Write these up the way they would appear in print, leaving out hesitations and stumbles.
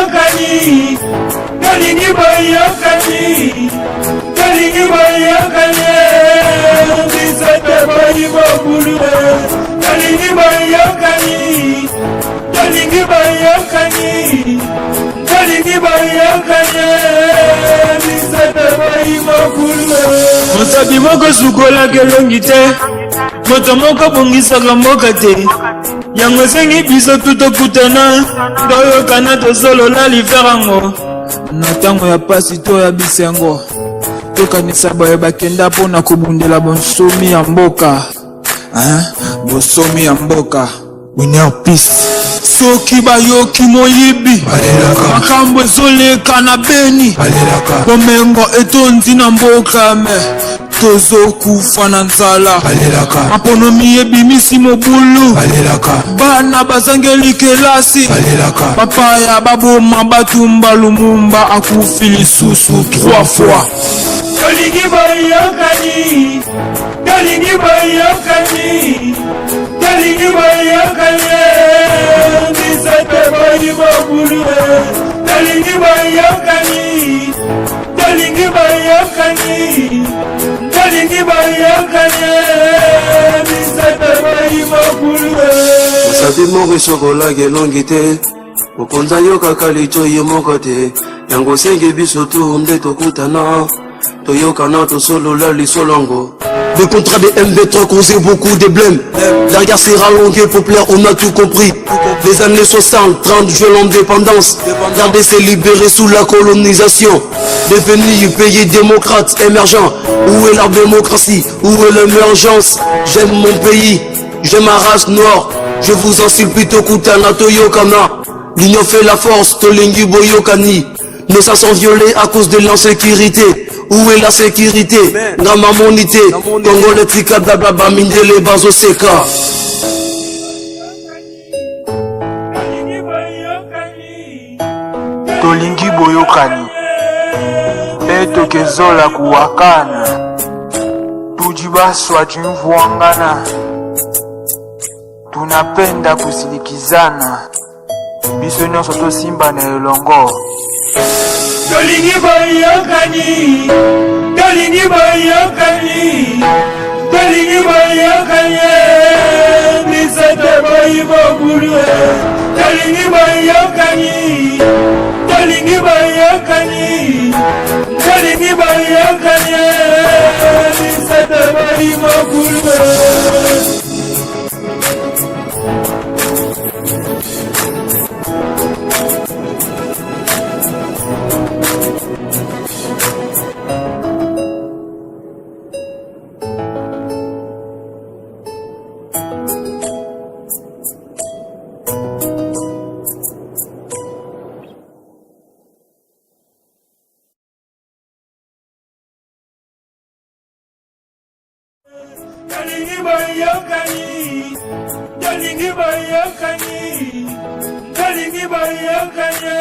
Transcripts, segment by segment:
boyokani, tolingi boyokani, tolingi boyokani, biso toboyi mobulu, tolingi boyokani, tolingi boyokani, tolingi boyokani, biso toboyi mobulu. Mosapi moko sukolaka elongi te, moto moko abongisaka mboka te. Yango esengi biso tu tokutana, toyokana, tosolola liferango na ntango ya pasi to ya bisengo, tokanisa baye bakenda mpo na kobundela bonsomi ya mboka, hein? Bonsomi ya mboka. Winner Peace. Soki bayoki moyibi, makambo ezoleka na Beni, bomengo etondi na mboka, me tozokufa na nzala, maponomi ebimisi mobulu, bana bazangeli kelasi, bapaya baboma batumba, Lumumba akufi lisusu 3 fois. Tolingi boyokani, tolingi boyokani, tolingi boyokani, biso toboyi mobulu, tolingi boyokani, tolingi boyokani, tolingi boyokani, biso toboyi mobulu. Mosapi moko esokolaka elongi te, mokonzi ayokaka litoi ye moko te. Yango osengi biso tu nde tokutana, toyokana, tosolola lisolongo. Le contrat des MV3 causait beaucoup de blèmes. La guerre s'est rallongée, populaire, on a tout compris. Les années 60, 30 juin, l'indépendance. La s'est libérée sous la colonisation. Devenu pays démocrate émergent. Où est la démocratie? Où est l'émergence? J'aime mon pays, j'aime ma race noire. Je vous en supplie, tokutana, toyokana. L'union fait la force, tolingi boyokani. Nos sangs sont violés à cause de l'insécurité. Où est la sécurité? Nga mamonité. Congolais tika blabla, mindele bazoseka. Tolingi boyokani mpe tokezola kuwakana tudi baswa jimvuangana tunapenda kusilikizana biso nyonso tosimbana elongo. Tolingi boyokani, tolingi boyokani, tolingi boyokani, biso toboyi mobulu, tolingi boyokani, tolingi boyokani, tolingi boyokani, biso toboyi mobulu. Tolingi boyokani, tolingi boyokani, tolingi boyokani,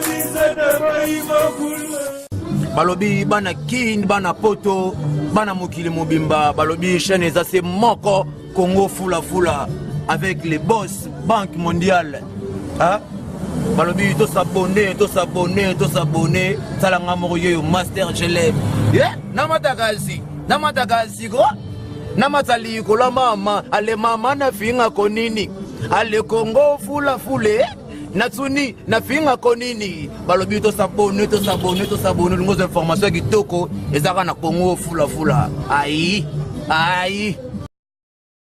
biso toboyi mobulu. Balobi bana Kin, bana Poto, bana mokili mobimba, balobi chaîne eza se moko Congo Fula Fula avec les boss Banque mondiale, hein? Balobi tosabone, tosabone, tosabone. Salanga moko yeyo Master Gelem, yeah? Namataka si namataka siko namata likolo mama ale mama nafinga konini ale Congo Fula Fule natsuni nafinga konini. Balobi tosabone, tosabone, tosabone. Olingo ozwa information ya kitoko ezaka na Congo Fula Fula. Ai ai.